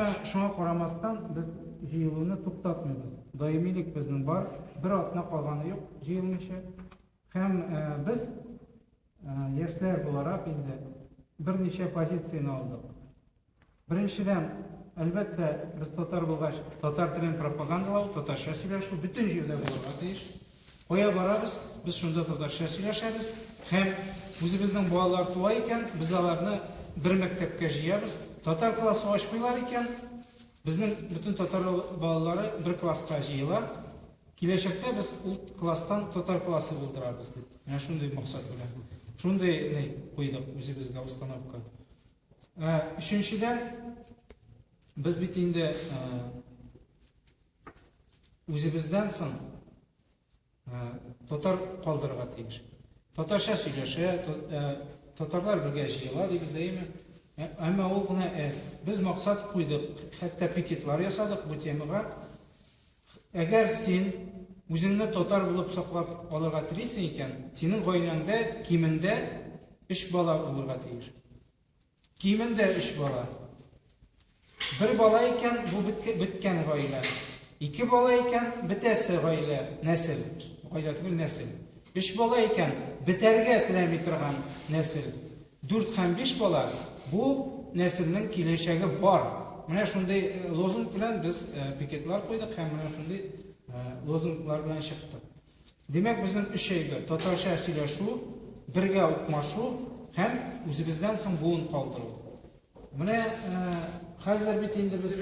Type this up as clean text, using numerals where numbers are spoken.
Әмма шуңа карамастан без җыелуны туктатмыйбыз. Даимилек безнең бар, бер атна калганы юк җыелмыйча. Һәм без яшьләр буларак инде берничә позицияне алдык. Беренчедән, әлбәттә, без татар булгач, татар телен пропагандалау, татарча сөйләшү бөтен җирдә булырга тиеш. Кая барабыз, без шунда татарча сөйләшәбез һәм үзебезнең балалар туа икән, без аларны бер мәктәпкә җыябыз. Татар классы ачмыйлар икән, безнең бөтен татар балалары бер класска җыела. Киләчәктә без ул класстан татар классы булдырабыз дип. Менә шундый максат белән. Шундый ни куйдык үзебезгә установка. Өченчедән, без бит инде үзебездән соң татар калдырырга тиеш. Татарча сөйләшә, татарлар бергә җыела дибез, әйеме? Әмма ул гына әз. Без максат куйдык, хәтта пикетлар ясадык бу темага. Әгәр син үзеңне татар булып саклап калырга телисең икән, синең гаиләңдә кимендә өч бала булырга тиеш. Кимендә өч бала. Бер бала икән, бу беткән гаилә. Ике бала икән, бетәсе гаилә, нәсел. Гаилә түгел, нәсел. Өч бала икән, бетәргә теләми торган нәсел. Дүрт һәм биш бала, бу нәселнең киләчәге бар. Менә шундый лозунг белән без пикетлар куйдык һәм менә шундый лозунглар белән чыктык. Димәк, безнең өч әйбер, татарча сөйләшү, бергә укмашу һәм үзебездән соң буын калдыру. Менә хәзер бит инде без.